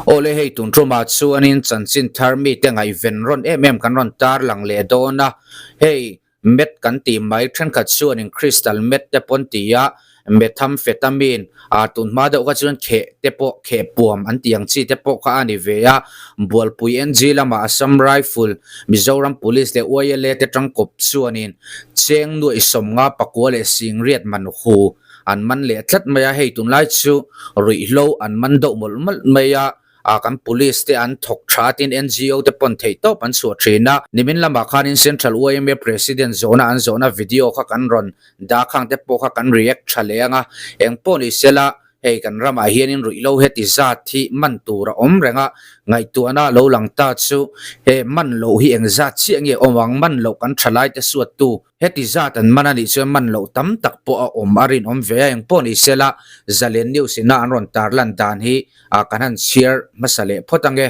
Awle hei tun tumah chuanin chanchin thar mite ngaihven rawn em em kan rawn tarlang leh dawn a, hei Meth kan tih mai thenkhat chuanin crystal meth te pawn ti a, methamphetamine ah tun hma deuh kha chuan kheh te pawh kheh puam an tih ang chi te pawh kha a ni ve a, Bualpui NG lamah Assam Rifle, Mizoram Police leh YLA te tangkawp chuanin cheng nuaih sawmnga pakua leh singriat man hu an man leh tlat mai a, hei tunlai chu ruihhlo an man deuh mawlh mawlh mai a, ah kan police te an thawk tha tin NGO te pawn theih tawp an chhuah thin a, nimin lamah khanin Central YMA President zawhna an zawhna video kha kan rawn dah khang te pawh kha kan react tha leh ang a, eng pawh ni sela hei kan ramah hianin ruihhlo heti zat hi man tur a awm reng a, ngaihtuahna lo lang ta chu he man loh hi eng zat chiah nge awm ang, man loh kan tha lai te suattu Heti zat an man a nih chuan man loh tam tak pawh a awm a rinawm ve a, engpawh ni sela Zalen News ina an rawn tarlan dan hi kan han chhiar hmasa leh phawt ange.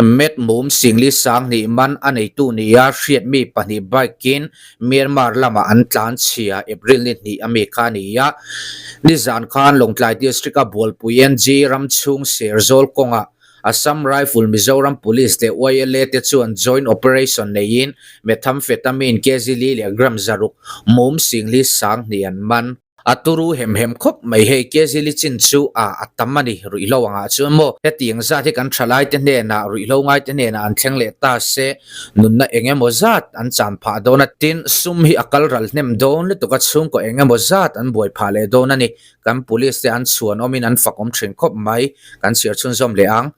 Met Mum Singli Sanghnih man a neitu nia hriat mi pahnih bike-in Myanmar lamah an tlan chhia April ni hnih ami kha a ni a. Nizan khan Lawngtlai District-a Bualpui NG ramchhung Serzawl kawngah Assam Rifle, Mizoram Police leh YLA te chuan joint operation neiin methamphetamine kg li leh gram zaruk mum singli 2000 an man. A turu hem hem khawp mai hei kg li chin chu a a tam a ni ruihhlo angah chuan maw hetiang zat hi kan thalai te hnenah ruihhlo ngai te hnenah an thleng leh ta se nunna eng emaw zat an chan phah dawn a tin sum hi a kal ral hnem dawn lutuk a chhungkaw eng emaw zat an buai phah leh dawn a ni. Kan police te an chhuan awmin an fak awm thin khawp mai, kan chhiar chhunzawm leh ang.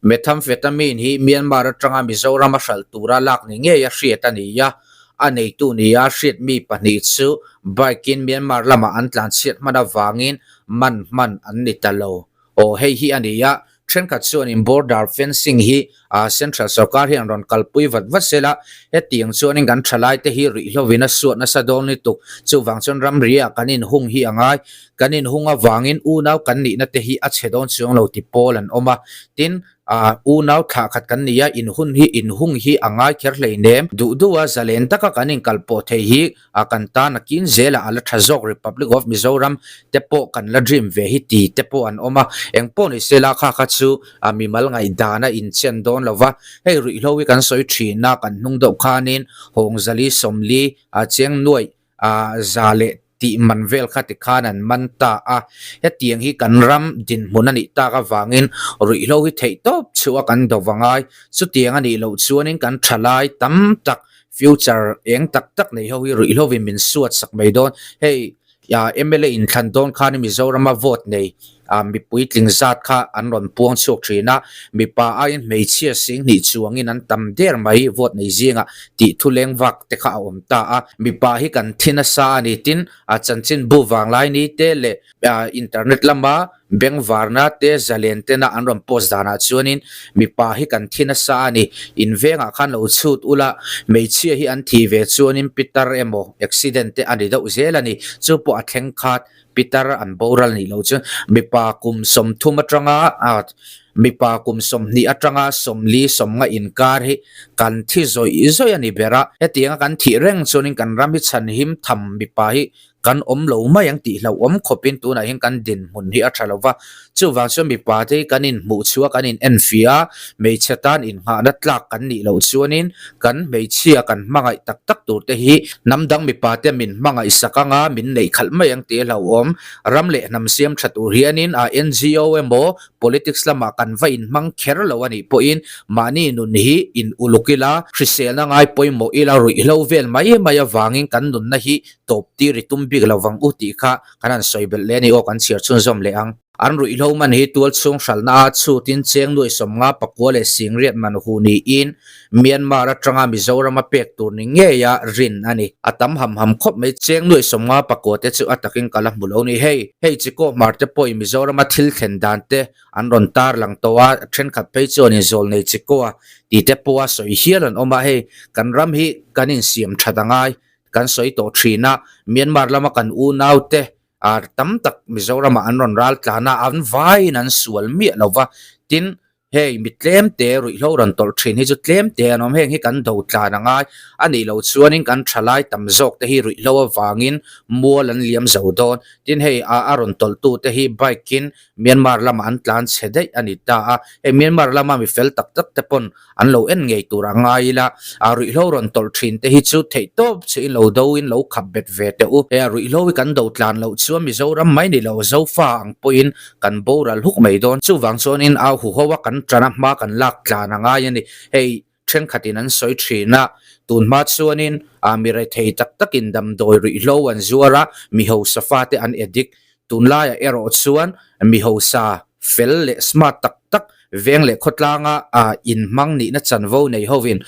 Methamphetamine hi Myanmar atanga Mizoram a hralh tura lak ni ngei a hriat a ni a, a neitu nia hriat mi pahnih chu bike in Myanmar lamah an tlanchhiat hman avangin man hman an ni ta lo. Aw hei hi a ni a, Thenkhat chuanin border fencing hi central sorkar hian rawn kalpui vat vat sela, hetiang chuanin kan thalaite hi ruihhlovin a suat nasa dawn lutuk. Chuvang chuan ramri-ah kan inhung hi a ngai. Kan inhung avangin unau kan nihna te hi a chhe dawn chuang lo ti pawl an awm a. Tin, unau thlah khat kan ni a, inhun hi inhung hi a ngai kher hleinem. Duh duha zalen taka kan inkalpawh thei hi a kan tan a kin zelah a la tha zawk Republic of Mizoram te pawh kan la dream ve hi ti te pawh an awm a, eng pawh ni sela kha kha chu a mimal ngaihdan a inchen dawn lo va, hei ruihhlo hi kan sawi thin a, kan hnung deuh khanin Hawngzali Sawmli a cheng nuaih a za leh tih man vel kha tikhan an man ta a, hetiang hi kan ram dinhmun a nih tak avangin ruihhlo hi theihtawp chhuah kan do va ngai, chutiang a nih loh chuanin kan thalai tam tak Future eng tak tak nei ho hi ruihhlovin min suat sak mai dawn. Hei mla inthlan dawn khan Mizorama vote nei mipui tling zat kha an rawn puang chhuak thin a, mipa aiin hmeichhia sing hnih chuangin an tam der mai vote nei zingah tih thu leng vak te kha a awm ta a. Mipa hi kan thi nasa a ni tin a chanchinbu vanglai ni te leh Internet lama bengvarna te zalen tena an rawn post danah chuanin mipa hi kan thi nasa a ni. In vengah khan lo chhut ula, hmeichhia hi an thi ve chuanin pitar emaw accident te a ni deuh zel a ni. Chu pawh a thleng khat pitar an boral nih loh chuan mipa kum 30 atanga mipa kum 20 atanga 40 sawmnga inkar hi kan thi zawih zawih a ni ber a. Hetianga kan thih reng chuanin kan ram hi chhanhim tham mipa hi Kan awm lo mai ang tih hlauhawm khawpin tunah hian kan dinhmun hi a tha lo va. Chuvang chuan mipa te hi kan inhmuh chhuah a, kan in enfiah a, hmeichhe tan innghahna tlak kan nih loh chuanin kan hmeichhia kan hmangaih tak tak tur te hi hnam dang mipa te min hmangaih sak anga min neih khalh mai ang tih a hlauhawm. Ram leh hnam siam tha tur hianin a NGO emaw Politics lamah kan va inhmang kher lo a nih pawhin mahni nun hi in uluk ila, hriselna ngai pawimawh ila ruihhlo vel mai mai avangin kan nunna hi tawp tir i tum bik lo vang u tih kha kan han sawi belh leh a ni aw kan chhiar chhunzawm leh ang. An ruihhlo man hi tual chhung hralhna a chhutin cheng nuai 50 pakua leh singriat man hu niin Myanmar atanga Mizoram a pek tur ni ngeia rin a ni. A tam ham ham khawp mai cheng nuai 50 pakua te chu a takin ka la hmu lo ni. Hei, hei chi kawh hmar te pawhin Mizorama thil thlen dan te an rawn tar lang tawh a, thenkhat phei chuanin zawl nei chi kawh a tih te pawha sawi hial an awm a, hei kan ram hi kan insiam that a ngai kan sawi tawh thin a, Myanmar lama kan unau te tam tak Mizoramah an rawn ral tlan a, an vaiin an sual miah lo va, tin. Hei mi tlem te ruihhlo rawn tawlh thin hi chu tlem te an awm, heng hi kan do tlan a ngai a nih loh chuanin kan thalai tam zawk te hi ruihhlo avangin mual an liam zo dawn. Tin hei a a rawn tawlh tu te hi bike in Myanmar lamah an tlan chhe daih a ni ta a, hei Myanmar lama mi fel tak tak te pawn an lo en ngei tur a ngai ila, a ruihhlo rawn tawlh thin te hi chu theih tawp chu in lo do in lo khap bet ve teh u. Hei a ruihhlo hi kan do tlan loh chuan Mizoram mai ni lo Zofa ang pawhin kan boral huk mai dawn. Chuvang chuanin au huho a kan tana hma kan lak tlan a ngai a ni. Hei thenkhatin an sawi thin a, tun hma chuanin a mi rethei tak takin damdawi ruihhlo an zuar a, mi hausa fate an addict. Tunlaiah erawh chuan mi hausa fel leh smart tak tak veng leh khawtlanga inhmang nihna chanvo nei hovin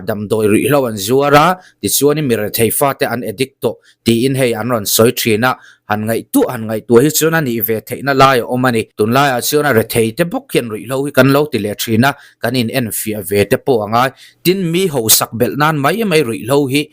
damdawi ruihhlo an zuar a, tichuanin mi rethei fate an addict tawh tiin hei an rawn sawi thin a, han ngaihtuah han ngaihtuah hi chuan a nih ve theihna lai a awm a ni. Tunlaiah chuan a rethei te bawk hian ruihhlo hi kan lo ti leh thin a, kan in enfiah ve te pawh a ngai. Tin, mi hausak belh nan mai mai ruihhlo hi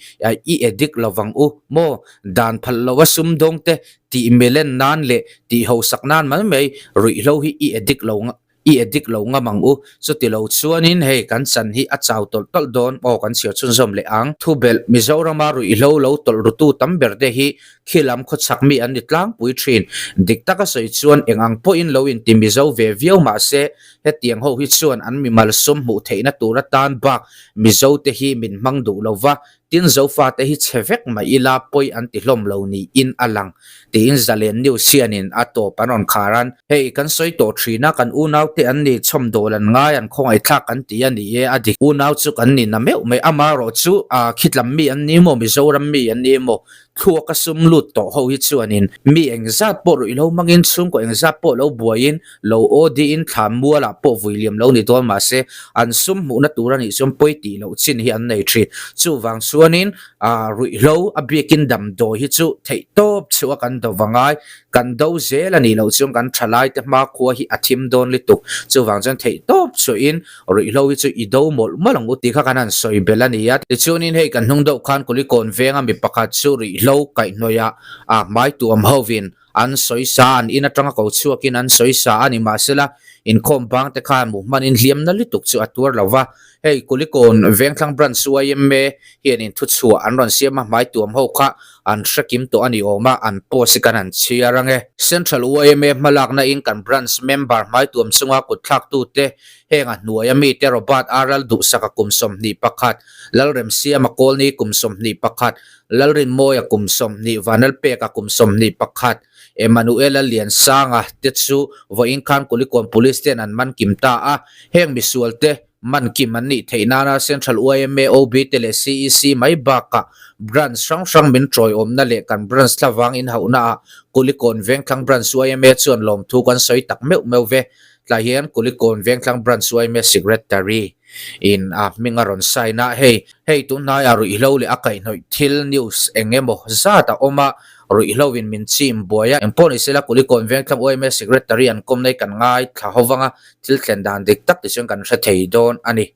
i addict lovang u maw? Dan phal loa sumdawng te tih milen nan leh tih hausak nan mai mai ruihhlo hi i addict lo i addict lo ngam ang u. Chuti lo chuanin hei kan chan hi a chau tawlh tawlh dawn aw kan chhiar chhunzawm leh ang. Thubelh, Mizorama ruihhlo lo tawlh rutu tam ber te hi khilam khawchhak mi an ni tlangpui thin. Dik taka sawi chuan eng ang pawhin lo inti Mizo ve viau mah se hetiang ho hi chuan an mimal sum hmuh theihna tur atan bak Mizo te hi min hmang duh lo va, Tin Zofate hi chhe vek mai ila pawi an ti hlawm lo niin a lang, tiin Zalen News hianin a tawp an rawn khar an. Hei, kan sawi tawh thin a, kan unaute an ni, chhawmdawl an ngai, an khawngaihthlak kan ti a ni e, a dik. Unau chu kan ni na meuh mai, amaherawh chu khitlam mi an ni maw, Mizoram mi an ni maw, thluaka sum lut tawh ho hi chuanin mi engzat pawh ruihhlo hmangin chhungkaw engzat pawh lo buaiin, lo aw diin thlam mualah pawh vui liam lo ni dawn mahse an sum hmuhna tur a nih chuan pawi tih loh chin hi an nei thin. Chuvang chuanin ah ruihhlo a biakin damdawi hi chu theih tawp chhuah kan do va ngai. Kan do zel a nih loh chuan kan thalaite hmakhua hi a thim dawn lutuk. Chuvang chuan theih tawp chhuahin ruihhlo hi chu i do mawlh mawlh ang u tih kha kan han sawi belh a ni a. Tichuanin hei kan hnung deuh khan Kulikawn venga mi pakhat chu ruihhlo kaihhnawihah ah hmai tuam hovin An sawi sa, an in atanga ko chhuakin an sawi sa a ni. Mahsela, inkhawm bang te khan mu hmanin hliamna lutuk chu a tuar lo va. Hei, Kulikawn Vengthlang Branch yma hianin thuchhuah an rawn siam a, hmaituam ho kha an hre kim tawh a ni awm a, an post hi kan han chhiar ang e. Central yma hmalakna in kan branch member hmaituam chunga kutthlaktute heng a hnuaia mite Robert R Lalduhsaka kum 21, Lalremsiama Kawlni kum 21, Lalrinmawia kum 20, Vanlalpeka kum 21, Emmanuela Liansanga te chu vawiin khan Kulikawn Police ten an man kim ta a, heng misual te man kim an nih theih nana Central yma OB te leh CEC mai bakah Branch hrang hrang min tawiawmna leh kan Branch thlavang inhauhna ah Kulikawn Vengthlang Branch yma chuan lawmthu kan sawi tak meuh meuh ve. Tlai hian Kulikawn Vengthlang Branch yma Secretary in a hming a rawn sign a, hei hei tunhnaiah ruihhlo leh a kaihhnawih thil news eng emaw zat a awm a, ruihhlo in min chim buai a, engpawh ni sela Kulikawn Vengthlang yma Secretary an kawm nei kan ngaithla ho vang a, thil thlen dan dik tak ti chuan kan hre thei dawn a ni.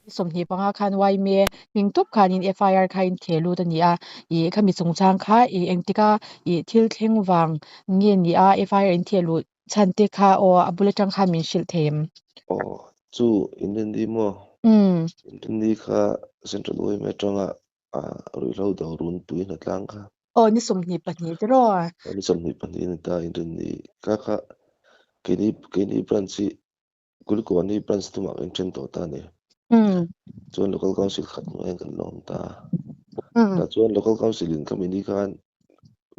25 khan yma hming tawp khanin FIR kha in theh lut a ni a, ih khami chungchang kha ih engtika ih thil thleng vang nge ni a FIR in theh luh chhan te kha aw a bul atang khan min hrilh thei em? Aw chu Inrinni maw? Inrinni kha Central yma atanga ruihhlo do runpui hnatlang kha. Aw ni 22 tiraw? Aw ni 22 a ni ta Inrinni kha kha keini keini branch hi Kulikawn hi branch tumah kan then tawh ta a ni. Chuan Local Council khat hnuaiah kan lawm ta. Tah chuan Local Council in khami ni khan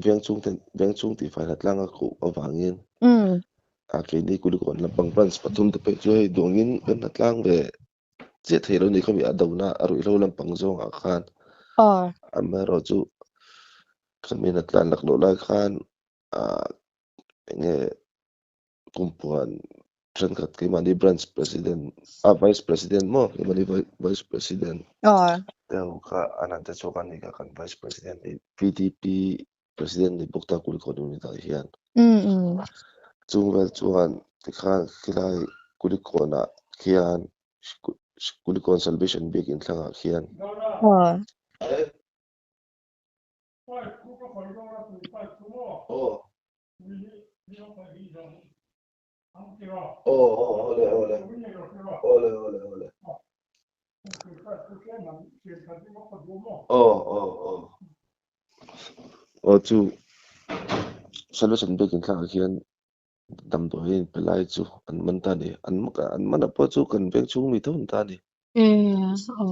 veng chhung ten veng chhung tihfai hnatlanga koh avangin a keini Kulikawn lampang branch pathum te pawh chu hei duangin kan hnatlang ve chiah thei lo ni khami a dona a ruihhlo lampang zawngah khan. Amaherawhchu khami hnatlan laklawh lai khan ah eng nge Kumpuan thenkhat keimahni branch president a vice president maw keimahni vice president te ho kha an han che chhuak a ni kha kan vice president hi VDP president ni bawk ta Kulikawn unit ah hian chung vel chuan tikhan khilai Kulikawn ah khian Kulikawn Salvation Biakin thlangah khian Aw aw aw aw chu Salvation Biakin thlakah khian damdawi a inpe lai chu an man ta a ni. An an man a pawh chu kan veng chhung mi tho an ta a ni.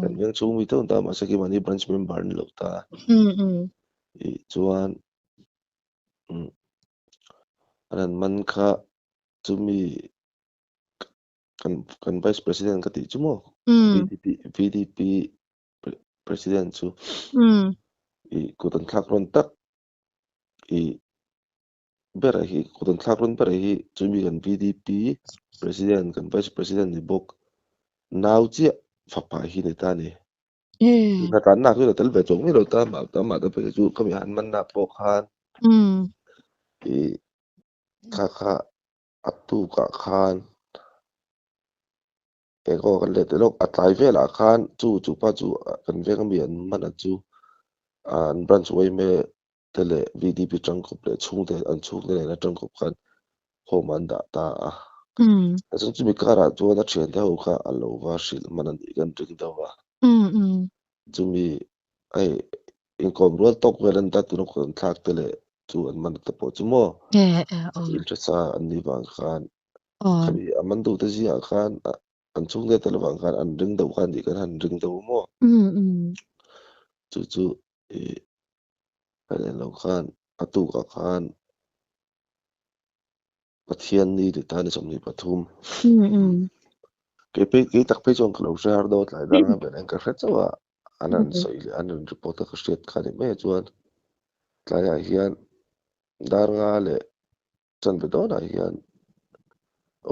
Kan veng chhung mi tho an ta a mahse keimahni branch member an ni lo ta a. Ih chuan umm an han man kha chumi kan kan vice president ka tih chu maw VDP VDP president chu ih kut an thlak rawn tak ih ber hi kut an thlak rawn ber hi chumi kan VDP president kan vice president ni bawk nau chiah fapa hi ni ta a ni. Hna tlanna chu a tel ve chuang miah lo ta mah ta mah ta phei chu khami han manna pawh khan ih kha kha a tukah khan eng aw kan let lawk a tlai velah khan chu chu pa chu kan veng ami an man a chu an branch yma te leh VDP tangkawp leh chhungte an chhungte nena tangkawp khan home an dah ta a. Chuan chumi karah chuan a thiante ho kha a lo va hrilh hman a nih kan ring deuh a. Chumi hei inkawm rual tawk vel an ta tuna kut an thlak te leh chu an man te pawh chu maw interest a an nih vang khan khami a man duhte zingah khan an chhungte tel avang khan an ring deuh kha a nih kan han ring deuh maw. Chu chu ih kan en loh khan a tukah khan Pathian ni leh tan 23. Kei phei kei tak phei chuan ka lo hre har dawn tlai dar ber ang ka hre chauh a, an rawn sawi leh an rawn report a ka hriat kha ni mai a chuan tlaiah hian dar nga leh chanve dawnah hian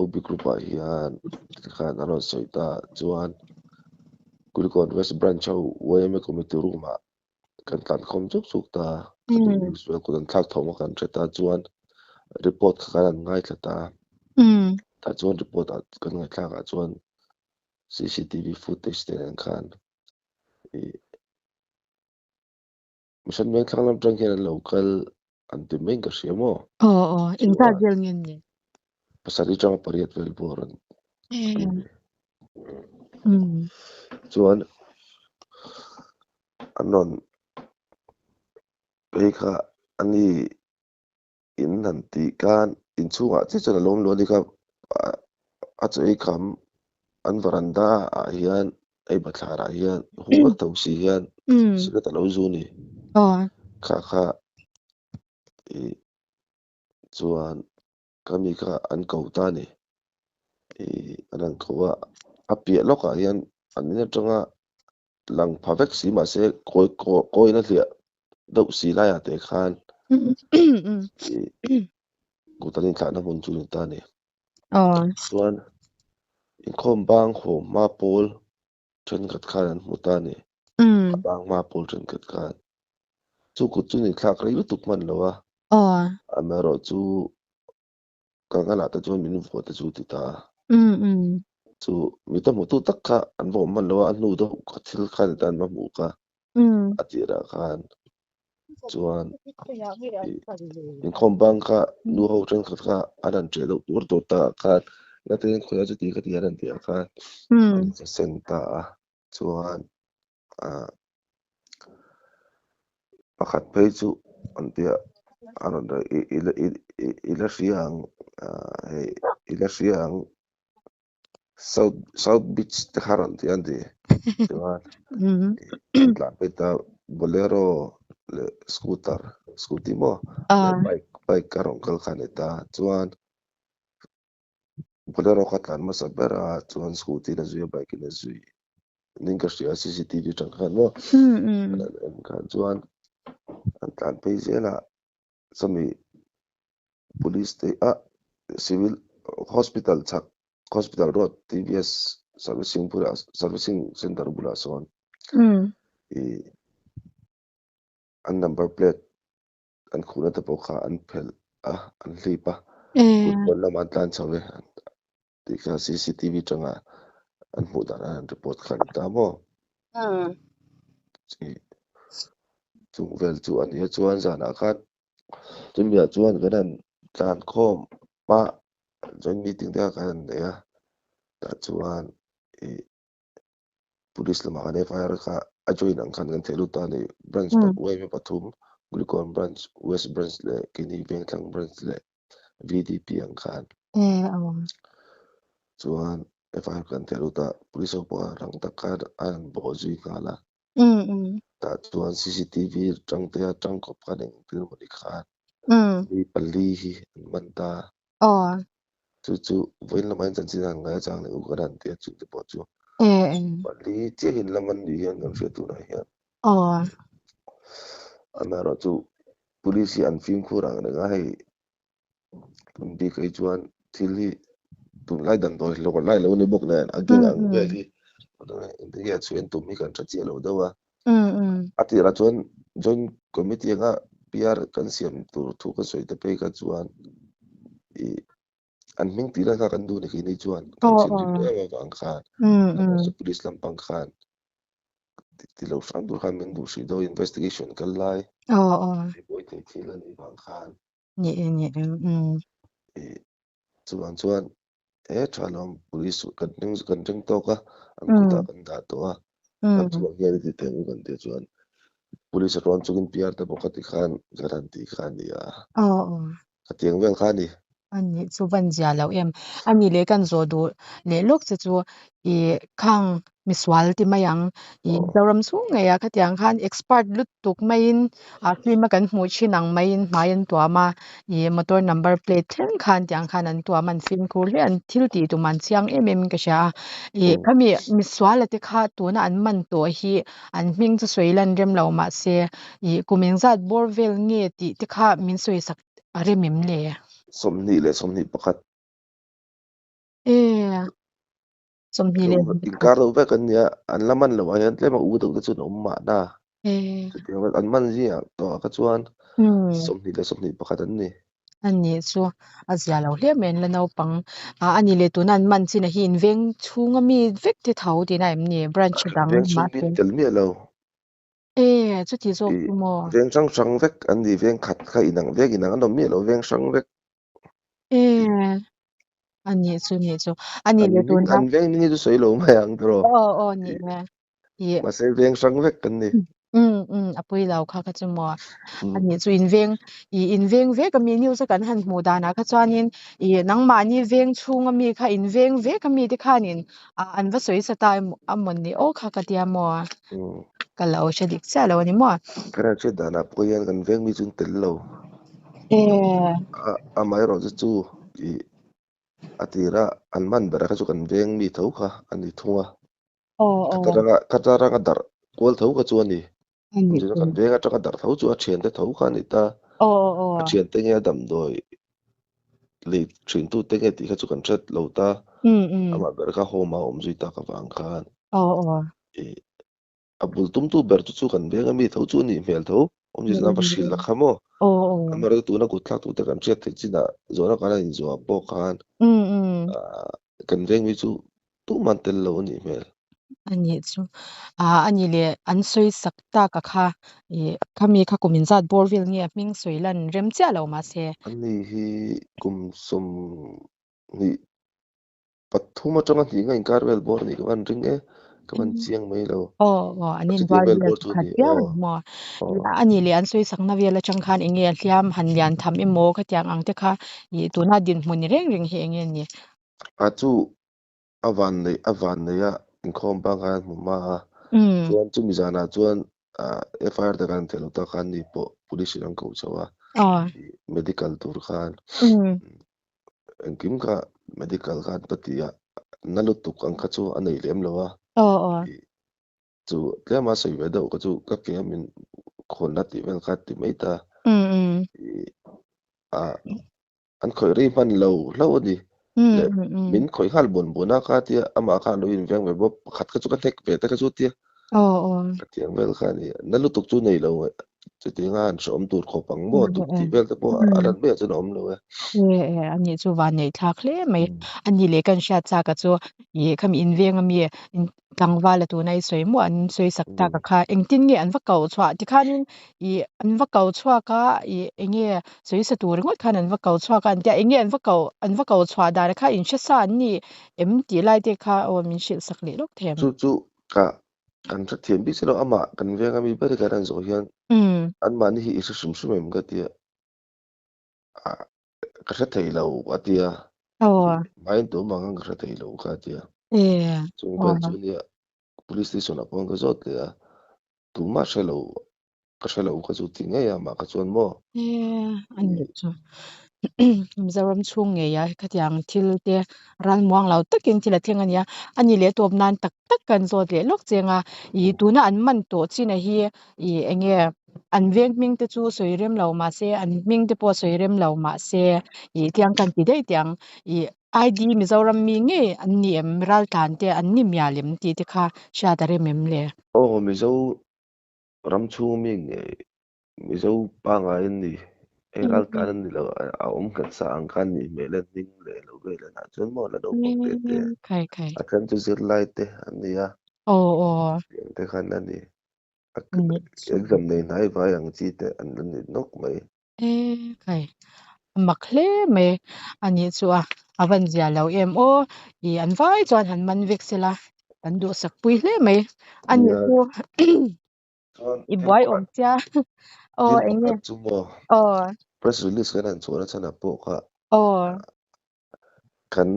OB group ah hian tikhan an rawn sawi ta chuan Kulikawn West Branch ho yma committee room ah kan tlan khawm chuk chuk ta khami news vel kut an thlak thawm a kan hre ta chuan report kha kan han ngaithla ta tah chuan report ah kan ngaihthlak ah chuan CCTV footage te nen khan ih mission veng thlang lam atang hian an lo kal an ti mai in ka hria maw Aw aw engzat vel nge ni? Pasarih atanga pariat vel pawh rawn an ni. Chuan an rawn phei kha ani in han tih khan inchhungah chiah chuan a lawm luah a ni kha a chaw ei kham an varanda ah hian hei bathlar ah hian hung vek tho si hian cigarette a lo zu a ni. Kha kha ih chuan ka mi kha an ko ta a ni. Ih an han ko a, a piah lawkah hian an in atanga lang pha vek si mahse kawi kawiin a hliah deuh si laiah te khan ih kut an inthlahna hmun chu a ni ta a ni. Chuan inkhawm bang haw hma pawl thenkhat khan an hmu ta a ni. A bang hma pawl thenkhat khan. Chu kut chu ni thlak rei lutuk hman lo a. Amaherawh chu ka ngalah te chuan min vuah te chu ti ta a. Chu mi ta hmutu tak kha an va awm hman lo a, a hnu deuh kha thil khan atan an va hmuh kha a tirah khan chuan inkhawm bang kha nu ho thenkhat kha an han ṭeh deuh tur tur takah khan natin khawiah chuti ka ti an han tih ah khan an insasen ta a chuan ah pakhat phei chu an tia a rawn i i i i la hria ang ah hei i la hria ang south south beach te kha rawn ti an ti chuan an tlan phei ta bolero leh scooter scooty maw leh bike bike a rawn kal kha a ni ta chuan Bolero kha tlan hmasa ber a chuan scooty in a zui a bike in a zui ning ka hria CCTV atang khan maw an en khan chuan an tlan phei zel a chumi police te ah civil hospital chhak hospital road TVS servicing bulah servicing center bulah sawn ih an number plate an khuhna te pawh kha an phelh a, an hlip a, kut pawn lamah an tlan chho e tih kha CCTV atanga an hmuh dan an report kha a ni ta maw? Chung vel chu a nia chuan zanah khan chumiah chuan kan han tlan khawm a, joint meeting te kha kan han nei a, tah chuan ih police lamah khan FIR kha. A join ang khan kan theh lut ta a ni. Branch yma pathum, Kulikawn Branch, West Branch leh Keini Vengthlang Branch leh VDP ang khan. Chuan FIR kan theh lut a, police ho pawh rang tak khan a han bawh zui nghal a. Tah chuan CCTV tangte a tangkawp khan engtin emaw ni khan mi pali hi an man ta. Chu chu vawiin lamah hian chanchin han ngai chang leh u kan han ti a, chungte pawh chu pali chiahin lam an nih hian kan hriat tunah hian. Amaherawhchu police hi an fimkhur ang reng a, hei tun bik hi chuan thil hi tunlai damdawi hlawh lai lo ni bawk nen a gang ang vel hi engtin nge a chhuian tum hi kan hre chiah lo deuh a. A tirah chuan joint committee anga PR kan siam tur thu ka sawi te phei kha chuan ih an hming tih lan kha kan duh ni khi ni chuan kan thinrim em avang khan police lampang khan ti lo hram tur khan min duh hrih deuh investigation kal lai buai thei thil a nih vang khan ih chuvang chuan he tha lawm police kan ring kan ring tawk a an kutah kan dah tawh a kan chhuak hian i ti teh ang u kan tih chuan police a rawn chungin PR te pawh kha ti khan kan han tih kha a ni a khatiang vel kha a ni. A nih chu van zia loh em. A nih leh kan zawh duh leh lawk che chu ih khang misual ti mai ang ih Mizoram chhung ngei ah khatiang khan expert lutuk maiin ah film a kan hmuh thin ang maiin hmai an tuam a ih motor number plate thleng khan tiang khan an tuam a an fimkhur hle an thil tih tum an chiang em em in ka hria a ih khami misual a te kha tuna an man tawh hi an hming chu sawi lan rem lo mahse ih kum engzat bawr vel nge tih te kha min sawi sak a rem em le? 21. E 21. Inkar deuh vek an nia, an la man loh ah hian tlem a u deuh te chuan a awm mahna. Chutiang an man zingah tawh ah kha chuan 21 an ni. A nih chu a zia lo hle mai an la naupang. A ni leh tuna an man chin ah hi in veng chhunga mi vek te tho tihna em ni branch dang Veng chhung mahse. pin tel miah lo. E chuti zawk chu maw? Veng hrang hrang vek an ni, veng khat kha inang vek inang an awm miah lo, veng hrang vek. E a nih chu nih chu a nih An leh hming tuna an veng hming hi chu sawi lo mai ang tiraw. Aw aw ni e ih Mahse veng hrang vek kan ni. Um a pui lo kha kha chu maw a nih chu in veng ih in veng vek a mi news a kan han hmuh danah kha chuanin ih nangmahni veng chhunga mi kha in veng vek a mi te khanin ah an va sawi sa ta emaw a mawn ni aw kha ka tia maw ka lo hre dik chiah lo a ni maw. Ka ran hriat danah pawh hian kan veng mi chu an tel lo. Amaherawhchu chu ih a tira an man berah kha chu kan veng mi tho kha a ni thung a. Khata ranga darh kual tho kha chu a ni. Kan veng atanga darh tho chu a thiante tho kha a ni ta. A thiante nge a damdawi lei thintute nge tih kha chu kan hret lo ta. Amah ber kha home a awm zui tak avang khan. A bul tumtu ber chu chu kan veng ami tho chu a nih hmel tho. Awmzia chuan a va hrilh la kha maw. Amaherawhchu tuna kut thlaktute kan hriat theih chinah zawhna kan han inzawh pawh khan kan veng mi chu tumah an tel lo a nih hmel. A nih chu. A nih leh an sawi sak tak a kha ih khami kha kum inzat bawr vel nge a hming sawi lan rem chiah lo mahse. Ani hi kum 23 atanga hnih nga inkar vel bawr a nih ka van ring e, ka van chiang mai lo. Aw aw an Chutiang inrual vel vel bawr chu a pakhat ni viau aw. a ni maw. A nih leh an sawi sakna vel atang khan eng nge a hliam han lian tham emaw khatiang ang te kha ih tuna dinhmun ni reng reng hi eng nge ni? A chu a van neih a van neih a inkhawm bang khan hmu hma a chuan chumi zanah chuan FIR te kan theih loh tak khan ni pawh police in an koh chho a medical tur khan engkim kha medical khan ka ti a na lutuk ang kha chu a nei lem lo a chu tlema sawi ve deuh kha chu ka ke a min khawnna tih vel kha ti mai ta An khawih rei hman lo hlauh a ni. Leh min khawih nghal buan buan a kha tia amah kha a lo inveng ve bawk. Pakhat kha chu ka hnek ve te kha chu tia. Ka tiang vel kha a ni. Na lutuk chu nei lo chutianga han hrehawm tur khawp ang maw tuk tih vel te pawh a ran maiah chuan a awm lo e. E a nih chu van neih thlak hle mai. A nih leh kan hriat chak a chu ih khami inveng ami Tlangval a tuna i sawi maw an sawi sak tak a kha engtin nge an va kau chhuah tikhanin ih an va kau chhuak a ih eng nge sawi sa tur ringawt khan an va kau chhuak a an tia eng nge an va kau an va kau chhuah dan kha in hre sa an ni em tih lai te kha aw min hrilh sak leh lawk thei ang. Chu chu ka. Kan hrethiam bik chiah lo, amah kan venga mi ber hi kan han zawh hian anmahni hi i hre hrim hrim em ka tia, ka hre thei lo a tia, hmain tum ang khan ka hre thei lo ka tia. Chung vel chu nia police station ah pawh ka zawt leh a, tumah hre lo ka hre lo kha chu ti ngei a mah kha chuan maw. Ani chu Mizoram chhung ngei a khatiang thil te ralmuang lo takin thil a thleng a nia, ani leh tawp nan tak tak kan zawt leh lawk cheng a, ih tuna an man tawh chin a hi ih eng nge an veng hming te chu sawi rem lo mahse an hming te pawh sawi rem lo mahse ih tiang kan ti daih teh ang ih ID Mizoram mi ngei an ni em raltlan te an ni mial em tih te kha hriat a rem em le? Aw Mizo ram chhung mi ngei Mizo pangngai an ni. Hei raltlan an ni lo, a awm nghet sa ang khan nih hmel a hming leh lo vel a nah chuan maw la naupang te te a then chu zirlai te an ni a, tiang te khan a ni. Exam nei hnai vai ang chi te an la ni nawk mai. A mak hle mai a nih chu a, a van zia lo em aw, ih an vai chuan han man vek sela kan duhsak pui hle mai a nih chu. Chuan I thil buai pakhat awm sia. Aw thil eng nge? pakhat chu maw Aw. press release kan han chhuah na chhanah pawh kha Aw. kan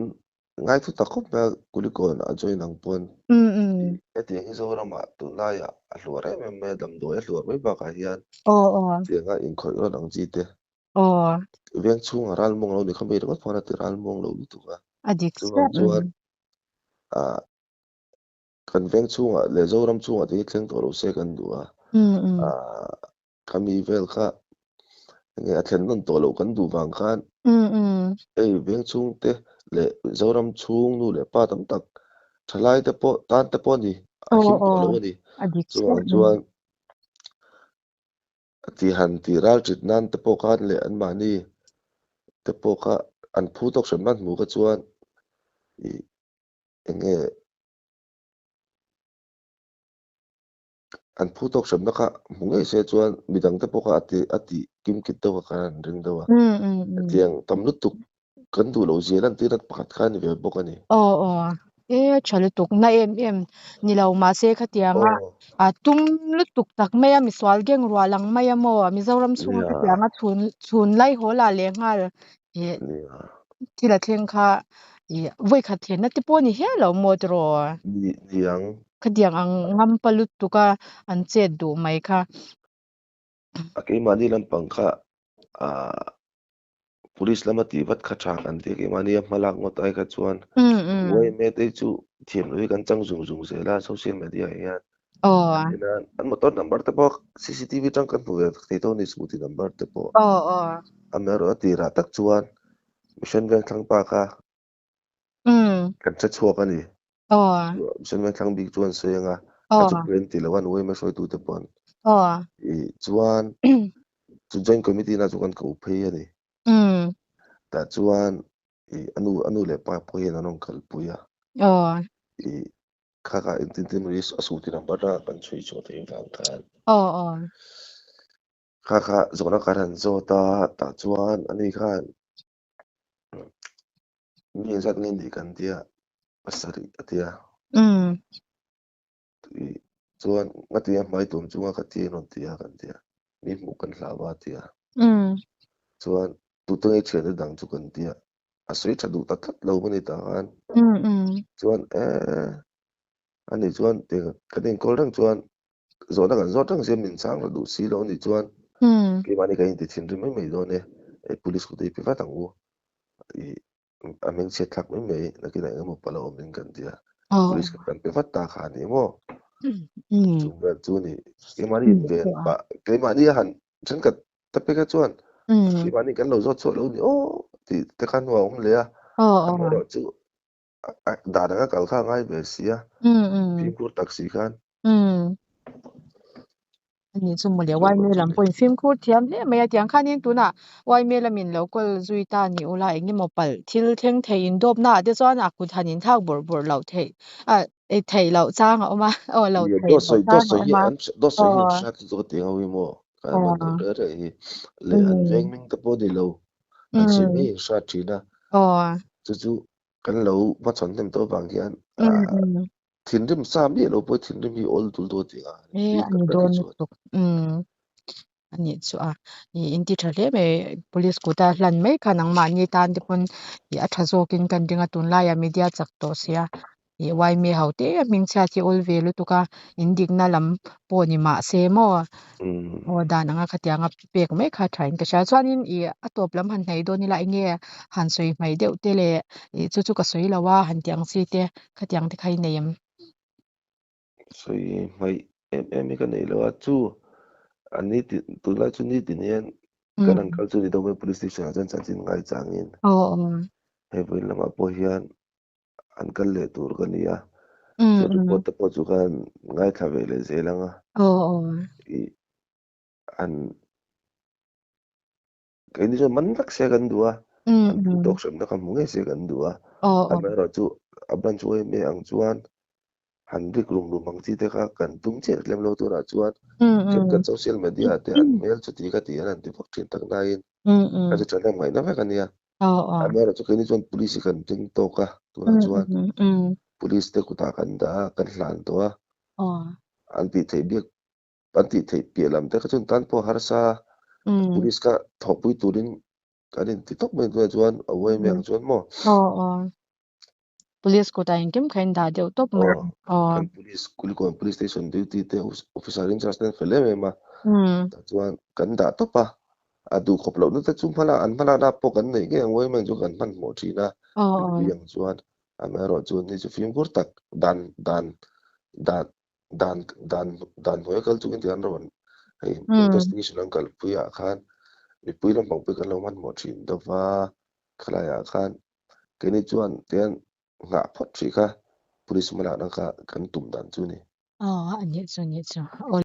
ngaithu tak khawp mai a Kulikawn a join ang pawn Mm mm. hetiang hi Zoramah tunlaiah a hluar em em mai a damdawi a hluar mai bakah hian Aw aw. tianga inkhawih rawn ang chi te Aw. veng chhunga ralmuang lo ni kha mi ringawt pawh a ti ralmuang lo lutuk a A dik chuvang chiah. chuan ah Kan veng chhungah leh Zoram chhungah te hi thleng tawh lo se kan duh a, khami vel kha enge a thlen nawn tawh loh kan duh vang khan hei veng chhung te leh Zoram chhung nu leh pa tam tak thalai te pawh tan te pawh a ni, a him tawh lo a ni. Chuvang chuan ti han tih ral ṭit nan te pawh khan leh anmahni te pawh kha an phu tawk hran hman hmuh kha chuan ih enge An phu tawk hremna kha hmu ngei se chuan midang te pawh kha a ti a tih kim kit deuh a khan an ring deuh a. Hetiang tam lutuk kan duh loh zia lantir na pakhat kha a ni ve bawk a ni. Aw aw e tha lutuk na em em ni lo mahse khatianga a tum lutuk tak mai a misual geng ruah lang mai a maw Mizoram chhunga khatianga chhun chhun lai haw lah leh nghal ih thil a thleng kha ih vawi khat thlenna te pawh a ni hial lo maw tiraw? Ni niang. Khatiang ang ngampa lutuk a an chet duh mai kha. A keimahni lampang kha ah police lama tih vat kha tha kan ti a, keimahni a hmalak ngawt ai kha chuan yma te hi chu thiam loh hi kan chang zung zung zel a social media ah hian. An motor number te pawh cctv atang kan hmu ve thei tho a ni scooty number te pawh. Amaherawhchu a tirah tak chuan Mission Vengthlang pa kha kan hre chhuak a ni. Mission Vengthlang bik chuan sawi anga kha chu pawi an ti lo a, an yma hruaitute pawh ih chuan chu joint committee na chu kan ko phei a ni. Tah chuan ih a nu a nu leh pa pawh hian an rawn kalpui a. Ih Kha kha engtin tin risk a suh tih number a kan chhui chhuah theih vang khan. Aw aw. Kha kha zawhna kan han zawt a, tah chuan ani khan mi engzat nge nih kan tia pasarih a tia. Chuan ngatinge hmai tum chunga ka ti a rawn ti a kan tia, mi hmuh kan hlau a tia. Chuan tute nge thiante dang chu kan tia, a sawi tha duh ta tlat lo a ni tah khan chuan eh ani chuan kan inkawl reng chuan zawhna kan zawt reng sia min chang la duh si lo ani chuan keimahni kan inti thinrim mai mai dawn e hei police kut hi pe vat ang u ih a hmingchhiat thlak mai mai nakinah engemaw pala awm in kan tia police kut kan pe vat ta kha ani maw chung vel chu ni keimahni inven pah keimahni a han thenkhat Ta peka chuan keimahni kan lo zawt chhuah lo ni aw tih te kha hnuah a awm leh a, amaherawhchu dan anga kal kha a ngai ve si a, fimkhur tak si khan. Ani chu mawle Yma lam pawhin fimkhur thiam hle mai a, tiang khanin tunah Yma lamin lo kawl zui ta ni ula engemaw palh thil thleng thei indawpna ah te chuan a kut han inthlak bawrh bawrh loh theih a theih loh chang a awm a, aw lo theih loh chang a awm a. Dawt sawi hi an hriat lutuk a ti ang hi maw, kan man lo reh reh hi leh an veng hming te pawh ni lo, an sawi mai in hriat thin a, chu chu kan lo hmachhawn hnem tawh avang hian Thinrim sa miah lo pawh thinrim hi awl dul dawn tih a E bik a tak ni tak hi dawn chuan. lutuk. Umm a nih chu a. I inti tha hle mai police kuta hlan mai kha nangmahni tan te pawn ih a tha zawkin kan ring a tunlaiah media chak tawh sia ih yma ho te a hmingchhiat hi awl ve lutuk a in dikna lam pawh ni mah se maw aw dan anga khatianga pek mai kha tha in ka hria chuanin ih a tawp lam han hnaih dawn ila enge han sawi hmaih deuh te leh ih chu chu ka sawi lo a han tih ang chi te khatiang te kha i nei em? Sawi hmaih em em hi ka nei lo a, chu an ni ti tunlai chu ni tin hian kan han kal chu ni deuh mai police station ah chuan chanchin ngai changin hei vawiin lamah pawh hian an kal leh tur ka ni a, chuan report te pawh chu khan ngaithla ve leh zel ang a, ih an Keini chuan man vek se kan duh a, an phu tawk hremna kha hmu ngei se kan duh a. Amaherawhchu a branch yma ang chuan han rik rum rum ang chi te kha kan tum chiah tlem lo turah chuan thenkhat social media ah te an hmel chuti kha ti an han ti vak thin tak naiin kha chu thahnem ngaihna vek a nia. Amaherawhchu keini chuan police hi kan ring tawk a, tunah chuan police te kutah kan dah a, kan hlan tawh a, an tih theih biak An tih theih piah lam te kha chuan tan pawh harsa police kha thawhpui turin kan inti tawp mai tunah chuan a uai mai ang chuan maw. Aw aw police kutah engkim kha in dah deuh tawp mai. Aw kan police Kulikawn police station duty te officer in charge te an fel em em a tah chuan kan dah tawp a a duh khawp lohna te chu hmala an hmalakna pawh kan neih ngei ang uai mai ang chu kan hmanhmawh thin a mipui ang chuan amaherawhchu ni chu fimkhur tak dan dan dan Dan dan dan hnuaia kal chungin tiang rawn hei investigation an kalpui ah khan mipui lampang pawh kan lo hmanhmawh thin deuh va, khalai ah khan keini chuan tiang nghah phawt hrih kha police hmalakna kha kan tum dan chu a ni. Aw a nih chu a nih chu aw.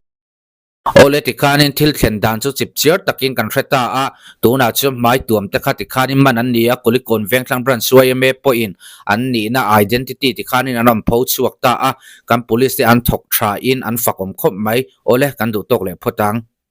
Awle tikhanin thil thlen dan chu chip chiar takin kan hre ta a, tunah chuan hmai tuam te kha tikhanin man an ni a, Kulikawn Vengthlang Branch yma pawhin an nihna identity tikhanin an rawn pho chhuak ta a, kan police te an thawk tha in an fakawm khawp mai. Awle kan duh tawk leh phawt ang.